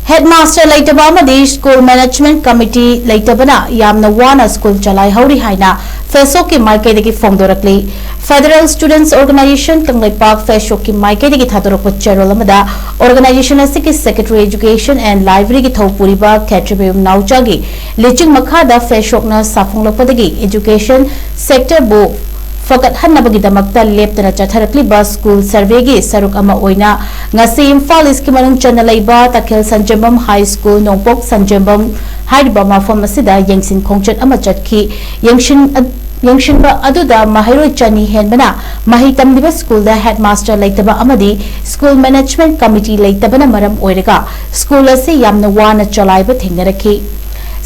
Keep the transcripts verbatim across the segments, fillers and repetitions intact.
Headmaster ꯂꯩꯇꯕ ꯑꯃꯗꯤ school management committee ꯂꯩꯇꯕꯅ ꯌꯥꯝꯅ ꯋꯥꯅ ꯁ꯭ꯀꯨꯜ ꯆꯂꯥꯏꯍꯧꯔꯤ ꯍꯥꯏꯅ ꯐꯦꯁꯣꯛꯀꯤ ꯃꯥꯏꯀꯩꯗꯒꯤ ꯐꯣꯡꯗꯣꯔꯛꯂꯤ꯫ ꯐꯦꯗꯔꯦꯜ ꯁ꯭ꯇꯨꯗꯦꯟꯠꯁ ꯑꯣꯔꯒꯅꯥꯏꯖꯦꯁꯟ ꯀꯪꯂꯩꯄꯥꯛ ꯐꯦꯁꯣꯛꯀꯤ ꯃꯥꯏꯀꯩꯗꯒꯤ ꯊꯥꯗꯣꯔꯛꯄ ꯆꯦꯔꯣꯜ ꯑꯃꯗ ꯑꯣꯔꯒꯅꯥꯏꯖꯦꯁꯟ ꯑꯁꯤꯒꯤ ꯁꯦꯀ꯭ꯔꯦꯇꯔꯤ ꯑꯦꯖꯨꯀꯦꯁꯟ ꯑꯦꯟ ꯂꯥꯏꯕ꯭ꯔꯦꯔꯤꯒꯤ ꯊꯧꯄꯨꯔꯤꯕ ꯈꯦꯇ꯭ꯔꯤꯃꯌꯨꯝ ꯅꯥꯎꯆꯥꯒꯤ ꯂꯤꯆꯤꯡ ꯃꯈꯥꯗ ꯐꯦꯁꯣꯛꯅ ꯁꯥꯐꯣꯡꯂꯛꯄꯗꯒꯤ ꯑꯦꯖꯨꯀꯦꯁꯟ ꯁꯦꯛꯇꯔꯕꯨ ꯐꯒꯠꯍꯟꯅꯕꯒꯤꯗꯃꯛꯇ ꯂꯦꯞꯇꯅ ꯆꯠꯊꯔꯛꯂꯤꯕ ꯁ꯭ꯀꯨꯜ ꯁꯔꯚꯦꯒꯤ ꯁꯔꯨꯛ ꯑꯃ ꯑꯣꯏꯅ ꯉꯁꯤ ꯏꯝꯐꯥꯜ ꯏꯁ꯭ꯠꯀꯤ ꯃꯅꯨꯡ ꯆꯟꯅ ꯂꯩꯕ ꯇꯈꯦꯜ ꯁꯟꯖꯦꯝꯕꯝ ꯍꯥꯏ ꯁ꯭ꯀꯨꯜ, ꯅꯣꯡꯄꯣꯛ ꯁꯟꯖꯦꯝꯕꯝ ꯍꯥꯏꯔꯤꯕ ꯃꯐꯝ ꯑꯁꯤꯗ ꯌꯦꯡꯁꯤꯟ ꯈꯣꯡꯆꯠ ꯑꯃ ꯆꯠꯈꯤ꯫ ꯌꯦꯡꯁꯤꯟ-, ꯌꯦꯡꯁꯤꯟꯕ ꯑꯗꯨꯗ ꯃꯍꯩꯔꯣꯏ ꯆꯅꯤ ꯍꯦꯟꯕꯅ ꯃꯍꯩ ꯇꯝꯂꯤꯕ ꯁ꯭ꯀꯨꯜꯗ ꯍꯦꯗꯃꯥꯁꯇꯔ ꯂꯩꯇꯕ ꯑꯃꯗꯤ ꯁ꯭ꯀꯨꯜ ꯃꯦꯅꯦꯖꯃꯦꯟꯠ ꯀꯃꯤꯇꯤ ꯂꯩꯇꯕꯅ ꯃꯔꯝ ꯑꯣꯏꯔꯒ ꯁ꯭ꯀꯨꯜ ꯑꯁꯤ ꯌꯥꯝꯅ ꯋꯥꯅ ꯆꯂꯥꯏꯕ ꯊꯦꯡꯅꯔꯛꯈꯤ꯫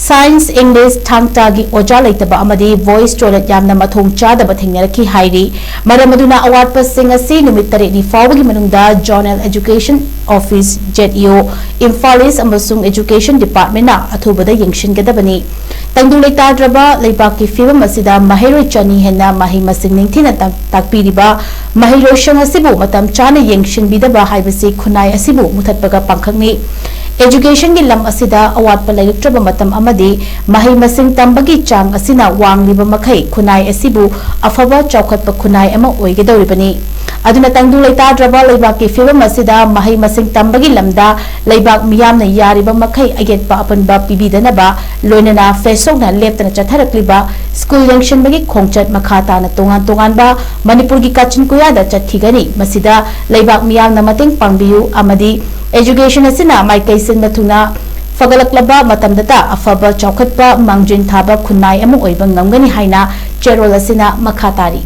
ꯁꯥꯏꯟꯁ, ꯏꯪꯂꯤꯁ, ꯊꯥꯡ ꯇꯥꯒꯤ ꯑꯣꯖꯥ ꯂꯩꯇꯕ ꯑꯃꯗꯤ ꯚꯣꯏꯁ ꯇꯣꯏꯂꯦꯠ ꯌꯥꯝꯅ ꯃꯊꯣꯡ ꯆꯥꯗꯕ ꯊꯦꯡꯅꯔꯛꯈꯤ ꯍꯥꯏꯔꯤ꯫ ꯃꯔꯝ ꯑꯗꯨꯅ ꯑꯋꯥꯠꯄꯁꯤꯡ ꯑꯁꯤ ꯅꯨꯃꯤꯠ ꯇꯔꯦꯠꯅꯤ ꯐꯥꯎꯕꯒꯤ ꯃꯅꯨꯡꯗ zonal education office, Z E ꯑꯣ, ꯏꯝꯐꯥꯜ ꯏꯁ꯭ꯠ ꯑꯃꯁꯨꯡ ꯑꯦꯖꯨꯀꯦꯁꯟ ꯗꯤꯄꯥꯔꯠꯃꯦꯟꯠꯅ ꯑꯊꯨꯕꯗ ꯌꯦꯡꯁꯤꯟꯒꯗꯕꯅꯤ꯫ ꯇꯪꯗꯨ ꯂꯩꯇꯥꯗ꯭ꯔꯕ ꯂꯩꯕꯥꯛꯀꯤ ꯐꯤꯕꯝ ꯑꯁꯤꯗ ꯃꯍꯩꯔꯣꯏ ꯆꯅꯤ ꯍꯦꯟꯅ ꯃꯍꯩ ꯃꯁꯤꯡ ꯅꯤꯡꯊꯤꯅ ꯇꯥꯛ-, ꯇꯥꯛꯄꯤꯔꯤꯕ ꯃꯍꯩꯔꯣꯏꯁꯪ ꯑꯁꯤꯕꯨ ꯃꯇꯝ ꯆꯥꯅ ꯌꯦꯡꯁꯤꯟꯕꯤꯗꯕ ꯍꯥꯏꯕꯁꯤ ꯈꯨꯟꯅꯥꯏ ꯑꯁꯤꯕꯨ ꯃꯨꯊꯠꯄꯒ ꯄꯥꯡꯈꯛꯅꯤ꯫ ꯑꯦꯖꯨꯀꯦꯁꯟꯒꯤ ꯂꯝ ꯑꯁꯤꯗ ꯑꯋꯥꯠꯄ ꯂꯩꯔꯛꯇ꯭ꯔꯕ ꯃꯇꯝ ꯑꯃꯗꯤ ꯃꯍꯩ ꯃꯁꯤꯡ ꯇꯝꯕꯒꯤ ꯆꯥꯡ ꯑꯁꯤꯅ ꯋꯥꯡꯂꯤꯕ ꯃꯈꯩ ꯈꯨꯟꯅꯥꯏ ꯑꯁꯤꯕꯨ ꯑꯐꯕ ꯆꯥꯎꯈꯠꯄ ꯈꯨꯟꯅꯥꯏ ꯑꯃ ꯑꯣꯏꯒꯗꯧꯔꯤꯕꯅꯤ꯫ ꯑꯗꯨꯅ ꯇꯪꯗꯨ ꯂꯩꯇꯥꯗ꯭ꯔꯕ ꯂꯩꯕꯥꯛꯀꯤ ꯐꯤꯕꯝ ꯑꯁꯤꯗ ꯃꯍꯩ ꯃꯁꯤꯡ ꯇꯝꯕꯒꯤ ꯂꯝꯗ ꯂꯩꯕꯥꯛ ꯃꯤꯌꯥꯝꯅ ꯌꯥꯔꯤꯕ ꯃꯈꯩ ꯑꯌꯦꯠꯄ ꯑꯄꯟꯕ ꯄꯤꯕꯤꯗꯅꯕ, ꯂꯣꯏꯅꯅ ꯐꯦꯁꯣꯛꯅ ꯂꯦꯞꯇꯅ ꯆꯠꯊꯔꯛꯂꯤꯕ ꯁ꯭ꯀꯨꯜ ꯌꯦꯡꯁꯤꯟꯕꯒꯤ ꯈꯣꯡꯆꯠ ꯃꯈꯥ ꯇꯥꯅ ꯇꯣꯉꯥꯟ ꯇꯣꯉꯥꯟꯕ ꯃꯅꯤꯄꯨꯔꯒꯤ ꯀꯥꯆꯤꯟ ꯀꯣꯌꯥꯗ ꯆꯠꯈꯤꯒꯅꯤ꯫ ꯃꯁꯤꯗ ꯂꯩꯕꯥꯛ ꯃꯤꯌꯥꯝꯅ ꯃꯇꯦꯡ ꯄꯥꯡꯕꯤꯌꯨ ꯑꯃꯗꯤ ꯑꯦꯖꯨꯀꯦꯁꯟ ꯑꯁꯤꯅ ꯃꯥꯏꯀꯩ ꯁꯤꯟꯕ ꯊꯨꯡꯅ ꯐꯒꯠꯂꯛꯂꯕ ꯃꯇꯝꯗꯇ ꯑꯐꯕ ꯆꯥꯎꯈꯠꯄ ꯃꯥꯡꯖꯤꯟ ꯊꯥꯕ ꯈꯨꯟꯅꯥꯏ ꯑꯃ ꯑꯣꯏꯕ ꯉꯝꯒꯅꯤ ꯍꯥꯏꯅ ꯆꯦꯔꯣꯜ ꯑꯁꯤꯅ ꯃꯈꯥ ꯇꯥꯔꯤ꯫